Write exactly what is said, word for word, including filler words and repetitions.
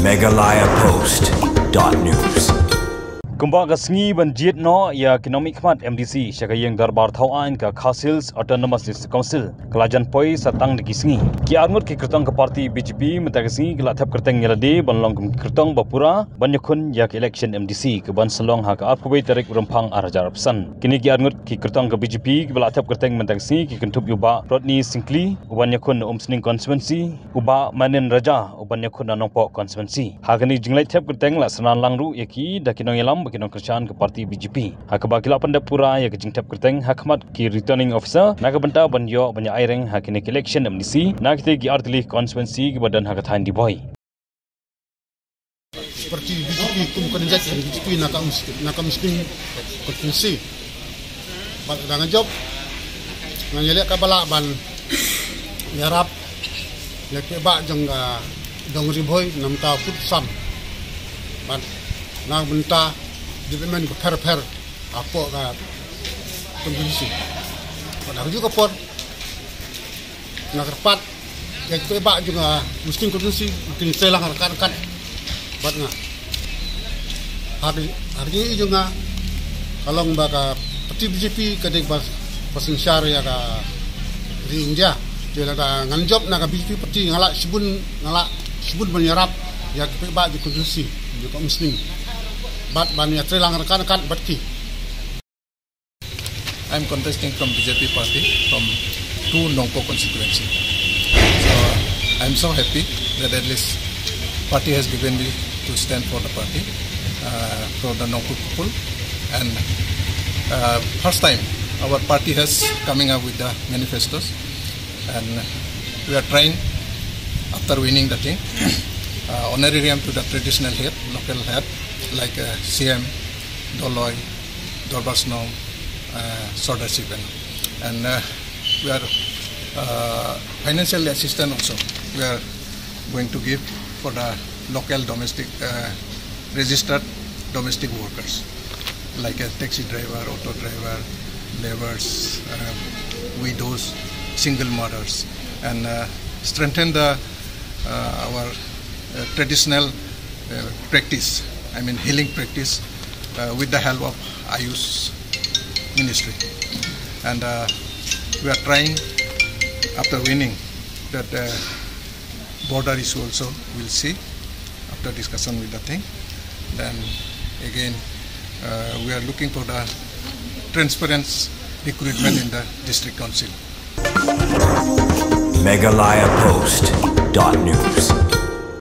Meghalaya Post dot news. Kumba ka sngi ban jied noh ïa ki nongmihkhmat M D C sha ka ïing dorbar thaw aiñ ka Khasi Hills Autonomous District Council, ka la jan poi sa tang da ki sngi. Ki arngut ki kyrtong ka party B J P mynta ka sngi ki la thep kyrteng ïa lade ban long kum ki kyrtong ba pura ban ïakhun ïa ka election M D C ka ban sa long ha ka arphew wei tarik u Rymphang ar hajar arphew san. Kine ki arngut ki kyrtong ka B J P kiba la thep kyrteng mynta ka sngi ki kynthup ïa u Bah Rodney Syngkli u ban ïakhun na Umsning constituency, u Bah Manin Raja u ban ïakhun na Nongpoh constituency. Ha kane ka jingleit thep kyrteng la synran lang ruh ïa ki da ki nongïalam bad ki nongkyrshan ka party B J P, ha kaba ki la pyndep pura ïa ka jingthep kyrteng ha khmat ki returning officer na ka bynta ban ïoh ban ïa aireng ha kine ki election M D C na kitei ki artylli constituency kiba don ha ka thaiñ Ri Bhoi. Party B J P kum ka nongjait B J P na ka Ums-, na ka Umsning constituency. Bad ka dang jop ngan ïaleh kaba lah ban ïarap ïa ki paidbah jong ka dong Ri Bhoi namar ka kut sam. Bad na ka bynta development bapher bapher hapoh ka constituency. Bad ha kajuh ka por nga kyrpad ïa ki paidbah jong ka Umsning constituency kin trei lang ryngkat ryngkat bad nga. Ha ka, ha ka jingïohi jong nga ka long ba ka party B J P ka dei ba, ba synshar ïa ka ri India. Te lada ngan jop na ka B J P party nga lah shibun, nga lah shibun ban ïarap ïa ki paidbah jong ka constituency jong ka Umsning bad ban ïa trei lang ryngkat ryngkat bad ki. I'm contesting from B J P party from two Nongpoh constituency. So I'm so happy that at least party has given me to stand for the party, uh, for the Nongpoh people. And, uh, first time our party has coming up with the manifestos, and we are trying after winning the thing, uh, honorarium to the traditional head, local head, like, uh, C M, Doloi, Dorbar Shnong, uh, Sordar Chief, and, uh, we are, uh, financial assistance also we are going to give for the local domestic, uh, registered domestic workers, like a taxi driver, auto driver, labourers, uh, widows, single mothers, and, uh, strengthen the, uh, our, uh, traditional, uh, practice, I mean healing practice, uh, with the help of Ayush Ministry. And, uh, we are trying, after winning, that, uh, border issue also we'll see after discussion with the thing. Then again, uh, we are looking for the transparent recruitment in the district council. Meghalaya Post dot news.